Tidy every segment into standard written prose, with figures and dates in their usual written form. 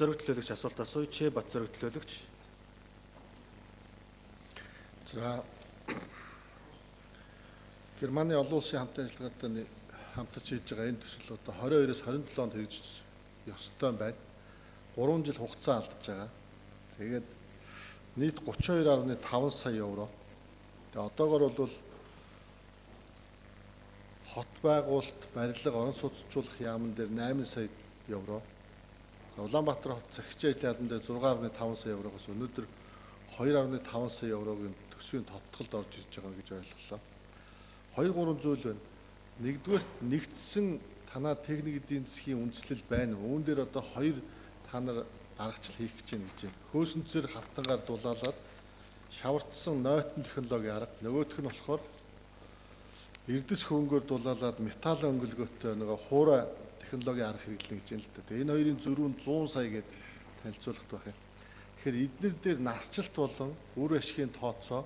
Батзөрөг төлөөлөгч асуулт асууя. Ч Батзөрөг төлөөлөгч. За, Германы олон улсын хамтын ажиллагаатай хамтарч хийж байгаа энэ төсөл одоо 22-оос 27 онд хэрэгжих ёстой байна. 3 жил хугацаа алдаж байгаа. Тэгээд нийт 32.5 сая евро. Тэгээд одоогор бол хот байгуулалт, барилга, орон сууцчлах яамн дээр 8 сая евро. За, Улаанбаатар хот захирчийн ажлын албан дээр 6.5 сая еврогоос өнөөдөр 2.5 сая еврогийн төсвийн тодтголд орж ирж байгаа гэж ойлголоо. 2-3 зүйл байна. Нэгдүгээрт, нэгдсэн танаа техник эдийн засгийн үндслэл байна. Үүн дээр одоо хоёр та нар аргачлал хийх гэж байна гэж байна. Хөөсөнцөр хавтангаар дулаалаад шавардсан нойтон технологийн арга, нөгөөх нь болохоор эрдэс хөнгөөр дулаалаад металл өнгөлгөөтэй нөгөө хуурай технологийн арга хэрэглэнэ гэж байна л да. Тэгээ энэ хоёрын зөрүү нь 100 сая гээд танилцуулахт байх юм. Тэгэхээр эднэр дээр насжилт болон үр ашигын тооцоо,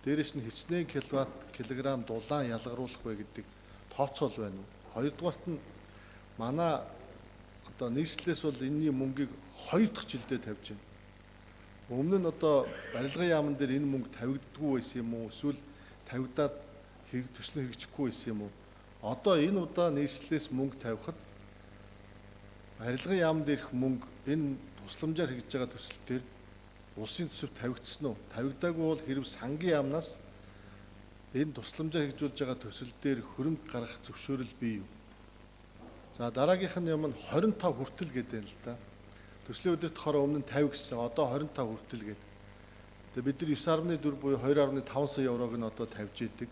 дээрэс нь хичнээн киловатт килограмм дулаан ялгаруулах вэ гэдэг тооцоол байна уу? Хоёрдугаарт нь манай одоо нийслэлээс бол энэний мөнгийг 2 дахь жилдээ тавьж байна. Өмнө нь одоо барилгын яамн дээр энэ мөнгө тавигддаггүй байсан юм уу? Эсвэл тавигдаад хэрэг төснө хэрэгжихгүй байсан юм уу? Одоо энэ удаа нийслэлээс мөнгө тавихад барилгын яамн дээрх мөнгө энэ тусламжаар хэрэгжиж байгаа төсөл дээр улсын төсөв тавигдсан уу? Тавигдаагүй бол хэрв сангийн яамнаас энэ тусламжаар хэрэгжүүлж байгаа төсөл дээр хөрөнгө гаргах зөвшөөрөл бий юу? За, дараагийнх нь юм нь 25 хүртэл гэдэг юм л да. Төслийн удирдахаар өмнө нь 50 гэсэн, одоо 25 хүртэл гэдэг. Тэгээ бид нар 9.4 буюу 2.5 сая еврог нь одоо тавьж идэг.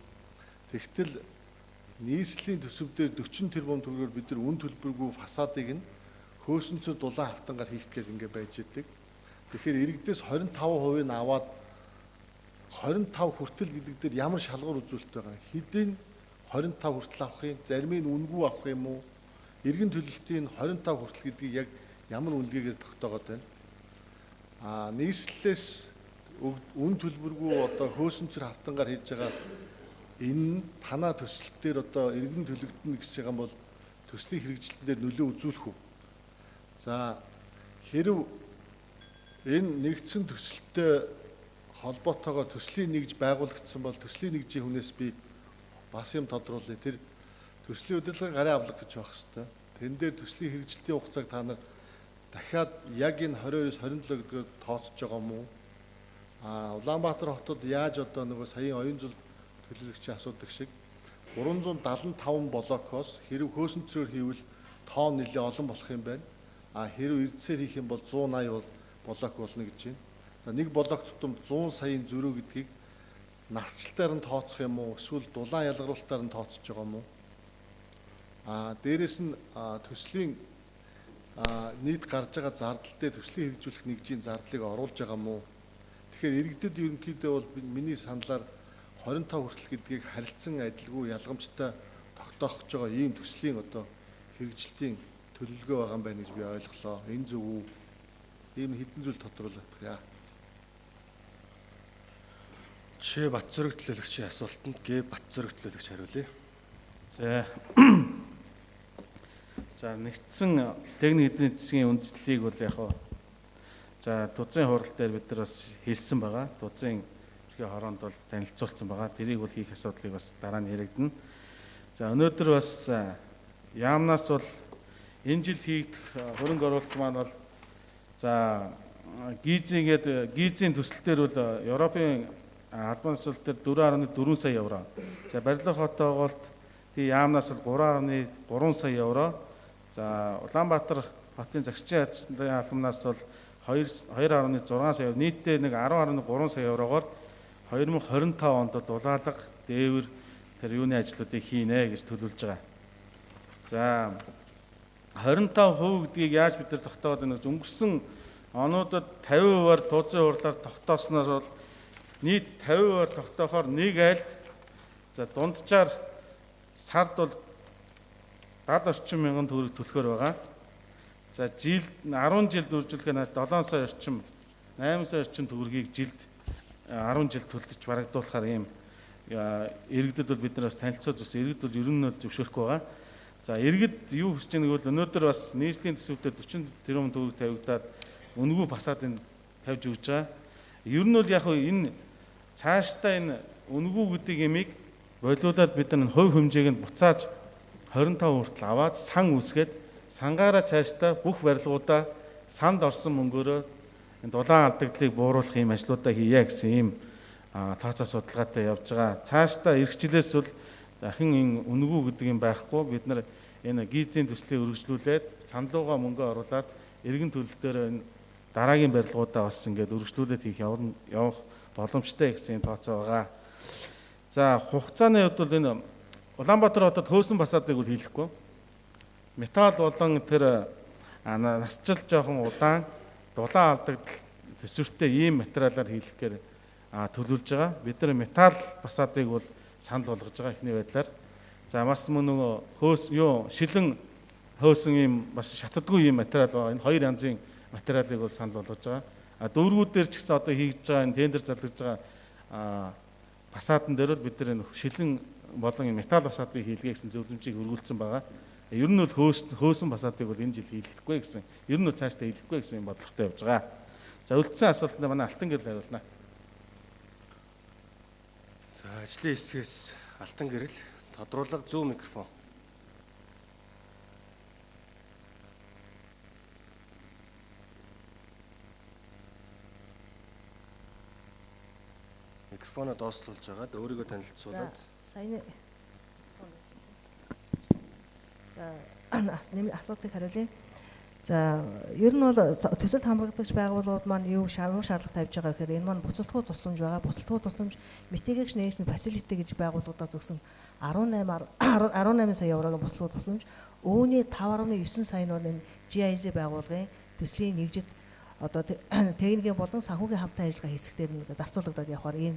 Тэгтэл нийслэлийн төсөв дээр 40 тэрбум төгрөгөөр бид нар үн төлбөргүй фасадыг нь хөөсөнцөр дулаан хавтангаар хийх гээд ингээ байж идэг. Тэгэхээр иргэдээс 25% нь аваад 25 хүртэл гэдэг дээр ямар шалгуур үзүүлэлт байгаа юм? Хэдийн 25 хүртэл авах юм? Зарим нь үнэгүй авах юм уу? Иргэн төлөлтийн 25 хүртэл гэдгийг яг ямар үнэлгээгээр тогтоогод байна? Аа, нийслэлээс үн төлбөргүй одоо хөөсөнцөр хавтангаар хийж байгаа энэ танаа төсөл дээр одоо иргэн төлөгдөнө гэсэн юм бол төслийн хэрэгжилтэн дээр нөлөө үзүүлэх үү? За, хэрв энэ нэгдсэн төсөлтэй холбоотойгоор төслийн нэгж байгуулагдсан бол төслийн нэгжийн хүнээс би бас юм тодруулъя. Тэр төслийн удирдлагын гарын авлага гэж байх хэвээр. Тэн дээр төслийн хэрэгжилтийн хугацааг та нар дахиад яг энэ 22-оос 27 гэдгээр тооцож байгаа юм уу? Аа, Улаанбаатар хотод яаж одоо нөгөө саяын оюун зул төлөөлөгчийн асуудаг шиг 375 блокоос хэрв хөөсөнцрөөр хийвэл тоон нэлээ олон болох юм байна. А хэрв эрдэсээр хийх юм бол 180 бол блок болно гэж байна. За, нэг блок тутамд 100 саяын зөрүү гэдгийг насжилтаар нь тооцох юм уу? Эсвэл дулаан ялгаруулалтаар нь тооцож байгаа юм уу? А дээрэс нь төслийн нийт гарч байгаа зардал дээр төслийн хэрэгжүүлэх нэгжийн зардлыг оруулж байгаа юм уу? Тэгэхээр иргэдэд ерөнхийдөө бол миний саналаар 25 хүртэл гэдгийг харилцан адилгүй ялгамжтай тогтоох гэж байгаа ийм төслийн одоо хэрэгжилтийн төлөвлөгөө байгаа юм байна гэж би ойлголоо. Энэ зөв үү? Ийм хэдэн зүйл тодруулах яа. Ч Батзөрөг төлөөлөгчийн асуултанд Г Батзөрөг төлөөлөгч хариулъя. За. За, нэгдсэн техник эдийн засгийн үндслэлийг бол яг хаа за тузын хурал дээр бид нар бас хэлсэн байгаа. Тузын ерхий хороонд бол танилцуулсан байгаа. Тэрийг бол хийх асуудлыг бас дараа нь яригдана. За, өнөөдөр бас яамнаас бол энэ жил хийгдэх хөрөнгө оруулалт маань бол за Гизийн гээд Гизийн төсөл дээр бол Европын албан ёслол дээр 4.4 сая евро. За, барилга хотоогоолт тий яамнаас бол 3.3 сая евро. За, Улаанбаатар хотын загсчийн ажлын албанаас бол 2.6 сая, нийтдээ нэг 10.3 сая еврогоор 2025 онд дулаалга, дээвэр тэр юуны ажлуудыг хийнэ гэж төлөвлөж байгаа. За, 25% гэдгийг яаж бид нар тогтоогод байна гэж өнгөрсөн онуудад 50%-аар тууцын хурлаар тогтоосноор бол нийт 50%-аар тогтоохоор нэг айлд за дунджаар сард бол 70 орчим мянган төгрөг төлөхөр байгаа. За, жилд 10 жилд үржүүлэхээр 7 сая орчим 8 сая орчим төгрөгийг жилд 10 жил төлдөж барагдуулахаар ийм иргэдэд бол бид нар бас танилцуулж бас иргэд бол ер нь бол зөвшөөрөхгүй байгаа. За иргэд юу хүсэж байгааг бол өнөөдөр бас нийслэлийн төсөвтөр 40 тэрбум төгрөг тавигдаад үнэгүй фасадыг тавьж өгч байгаа. Ер нь бол яг энэ цаашдаа энэ үнэгүй гэдэг ямиг болиулаад бид нар хувь хэмжээг нь буцааж 25 хүртэл аваад сан үүсгээд сангаараа цаашдаа бүх барилгуудаа санд орсон мөнгөөрөө энэ дулаан алдагдлыг бууруулах ийм ажлуудаа хийе гэсэн ийм тооцоо судалгаатай явж байгаа. Цаашдаа ирэх жилээс бол дахин энэ үнэгүй гэдэг юм байхгүй. Бид нар энэ гизийн төслийг өргөжлүүлээд саналуугаа мөнгө оруулаад эргэн төлөлтөөр энэ дараагийн барилгуудаа бас ингээд өргөжлүүлээд хийх явах боломжтой гэсэн юм тооцоо байгаа. За хугацааны хувьд бол энэ Улаанбаатар хотод хөөсөн фасадыг бол хийлэхгүй. Металл болон тэр насчил жоохон удаан дулаан алдагдал төсвөртэй ийм материалаар хийлгэхээр төлөвлөж байгаа. Бид нар металл фасадыг бол санал болгож байгаа эхний байдлаар. За бас мөн нөгөө хөөс юу шилэн хөөсөн ийм бас шатдаггүй ийм материал байгаа. Энэ хоёр янзын материалыг бол санал болгож байгаа. А дүүргүүд дээр ч гэсэн одоо хийж байгаа энэ тендер зарлаж байгаа фасадан дээр бол бид нар энэ шилэн болон металл фасадыг хийлгэе гэсэн зөвлөмжийг өргүүлсэн байгаа. Ер нь бол хөөсөн фасадыг бол энэ жил хийлгэхгүй гэсэн. Ер нь бол цаашдаа хийлгэхгүй гэсэн юм бодлоготой явж байгаа. За үлдсэн асуултанд манай Алтан гэрэл хариулна. За ажлын хэсгээс Алтан гэрэл тодруулга зүү микрофон. Микрофоноо доослуулж агаад өөрийгөө танилцуулаад. Саяны за асуултыг хариулъя. За ер нь бол төсөлд хамрагдагч байгууллагууд маань юу шаардлага тавьж байгаа гэхээр энэ маань буцалтгүй тусламж байгаа. Буцалтгүй тусламж Mitigation Action Facility гэж байгууллагуудаас өгсөн 18 сая еврогийн буцалтгүй тусламж. Үүний 5.9 сая нь бол энэ GIZ байгууллагын төслийн нэгжид одоо техникийн болон санхүүгийн хамтан ажиллагаа хэсэгтэр нь зарцуулагдаад явахаар ийм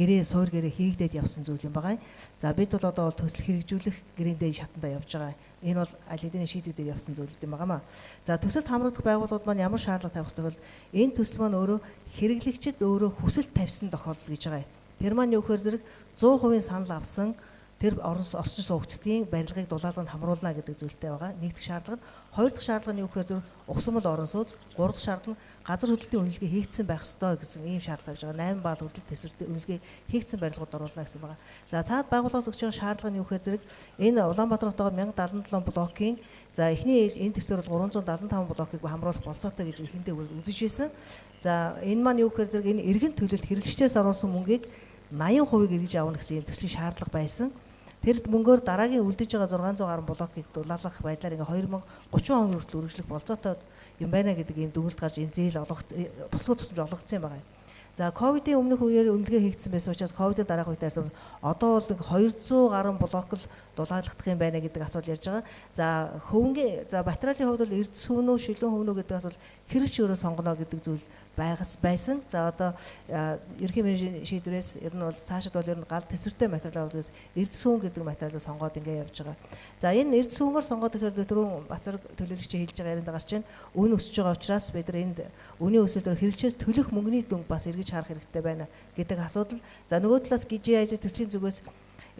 гэрээ суур гэрээ хийгдээд явсан зүйл юм байгаа. За бид бол одоо бол төсөл хэрэгжүүлэх гэрээндээ шатандаа явж байгаа. Энэ бол аль хэдийн шийдэгдээд явсан зүйл юм байгаамаа. За төсөлд хамрагдах байгууллагууд маань ямар шаардлага тавих ёстой вэ? Энэ төсөл маань өөрөө хэрэглэгчид өөрөө хүсэлт тавьсан тохиолдол гэж байгаа. Тэр маань юу гэхээр зэрэг 100% санал авсан тэр орчин суугчдын барилгыг дулаалганд хамруулна гэдэг зүйлтэй байгаа. Нэг дэх шаардлага нь, хоёр дахь шаардлага нь юу гэхээр зөв угсамл орон сууц, гурав дахь шаардлага нь газар хөдлөлтийн үнэлгээ хийгдсэн байх ёстой гэсэн ийм шаардлага тавьж байгаа. 8 балл хүртэл төсвөртэй үнэлгээ хийгдсэн барилгууд оруулна гэсэн байгаа. За цаад байгууллагаас өгч байгаа шаардлага нь юу гэхээр зэрэг энэ Улаанбаатар хотоогоор 1077 блокийн за эхний энэ төслөөр бол 375 блокийг хамруулах болцоотой гэж эхэндээ үзэж байсан. За энэ маань юу гэхээр зэрэг энэ эргэн төлөлт хэрэглэгчдээс оруулсан мөнгийг 80% эргэж авна гэсэн ийм төслийн шаардлага байсан. Тэр мөнгөөр дараагийн үлдэж байгаа 600 гаруй блокийг дулаалгах байдлаар ингээ 2030 он хүртэл үргэлжлэх болцоотой юм байна гэдэг ийм дүгнэлт гарч энэ зээл олгох буслуу тусламж олгогдсон юм байна. За ковидын өмнөх үеэр үнэлгээ хийгдсэн байсан учраас ковидын дараах үед арьсан одоо бол 200 гаруй блок л дулаалгах юм байна гэдэг асуудал ярьж байгаа. За хөвөнгийн за материалын хувьд бол эрдэс хөвнөө шилэн хөвнөө гэдэг асуудал хэрэгч өөрөө сонгоно гэдэг зүйл байгас байсан. За одоо ерөнхий менежерийн шийдвэрээс ер нь бол цаашид бол ер нь гал төсвөртэй материал бол эрдэс хөвөн гэдэг материалыг сонгоод ингээ явж байгаа. За энэ эрдэс хөвөнгөөр сонгоод ихээр түрүүн Бацар төлөөлөгчийн хэлж байгаа ярианд гарч байна. Үн өсөж байгаа учраас бид нар энд үнийн өсөлтөөр хэрэгчээс төлөх мөнгөний дүнг бас эргэж харах хэрэгтэй байна гэдэг асуудал. За нөгөө талаас GIZ төслийн зүгээс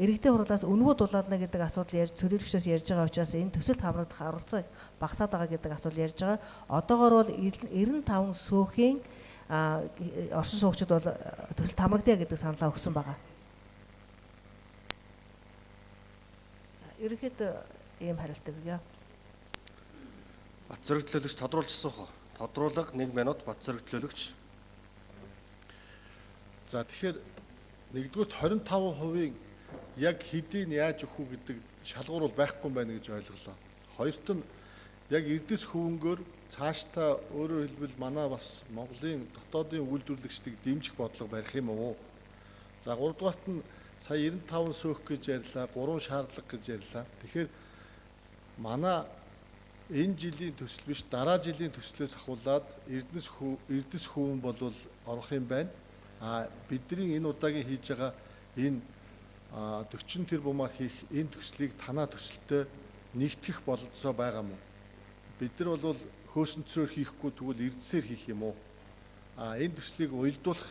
иргэдийн хурлаас үнэгүй дулаална гэдэг асуудал ярьж төлөөлөгчдөөс ярьж байгаа учраас энэ төсөлд хамрагдах оролцоо багасаад байгаа гэдэг асуудал ярьж байгаа. Одоогоор бол 95 сөөхийн оршин суугчид бол төсөлд хамрагдъя гэдэг саналаа өгсөн байгаа. За ерөнхийдөө ийм хариултыг өгье. Бат зэрэг төлөөлөгч тодруулж асуух уу? Тодруулга 1 минут бат зэрэг төлөөлөгч. За тэгэхээр нэгдүгürt 25%-ийн яг хэдийг яаж өгөх үү гэдэг шалгуур бол байхгүй юм байна гэж ойлголоо. Хоёрт нь яг эрдэс хөвөнгөөр цаашдаа өөрөөр хэлбэл манай бас Монголын дотоодын үйлдвэрлэгчдийг дэмжих бодлого барих юм уу? За гуравдугаарт нь сая 95 сөөх гэж ярьлаа, 3 шаардлага гэж ярьлаа. Тэгэхээр манай энэ жилийн төсөл биш дараа жилийн төслөөс ахуулаад эрдэс хөвөн болвол орох юм байна. А бидний энэ удаагийн хийж байгаа энэ 40 тэрбумаар хийх энэ төслийг танаа төсөлтөй нэгтгэх бололцоо байгаа мó? Бид нар бол хөөсөнцрөөр хийхгүй тэгвэл эрдэсээр хийх юм уу? А энэ төслийг уялдуулах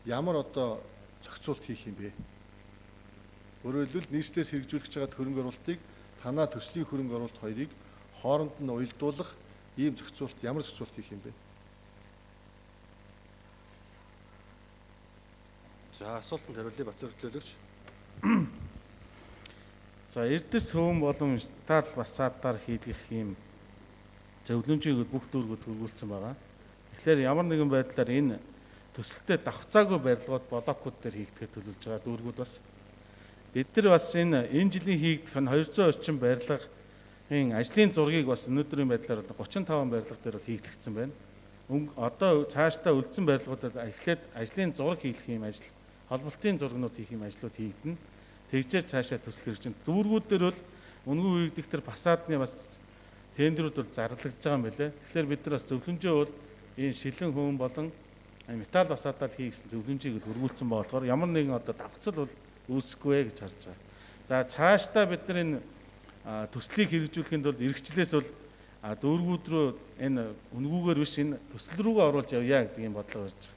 ямар одоо зохицуулт хийх юм бэ? Өөрөөр хэлбэл нийслэлээс хэрэгжүүлэх гэж байгаа хөрөнгө оруулалтыг Танаа төслийн хөрөнгө оруулалт хоёрыг хооронд нь уялдуулах ийм зохицуулалт ямар зохицуулалт хийх юм бэ? За асуултанд хариулъя Батцөрөг төлөөлөгч. За Эрдэс хөвөн болон металл фасадаар хийлгэх ийм зөвлөмжийг бүх дүүргүүд хөргүүлсэн байгаа. Тэгэхээр ямар нэгэн байдлаар энэ төсөлтөд давхцаагүй барилгууд блокууд дээр хийгдэхэд төлөвлөж байгаа дүүргүүд бас бид нар бас энэ жилийн хийгдэх нь 200 орчим барилгын ажлын зургийг бас өнөөдрийн байдлаар 35 барилга дээр бол хийгдэгдсэн байна. Одоо цаашдаа үлдсэн барилгуудад эхлээд ажлын зураг хийх юм ажил, холболтын зургнууд хийх юм ажлууд хийгдэнэ. Тэгжээр цаашаа төсөл хэрэгжин. Дүүргүүд дээр бол үнгүй хийгдэх төр фасадны бас тендрүүд бол зарлагдж байгаа юм билээ. Тэгэхээр бид нар бас зөвлөмжөө бол энэ шилэн хөөн болон металл фасадаар хий гэсэн зөвлөмжийг л хөргүүлсэн болохоор ямар нэгэн одоо давхцал бол үүсэхгүй гэж харж байгаа. За цаашдаа бид нар энэ төслийг хэрэгжүүлэхэд бол эргэжлээс бол дүүргүүд рүү энэ үнгүүгээр биш энэ төсөл рүүгээ оруулж явъя гэдэг юм бодлого барьж байгаа.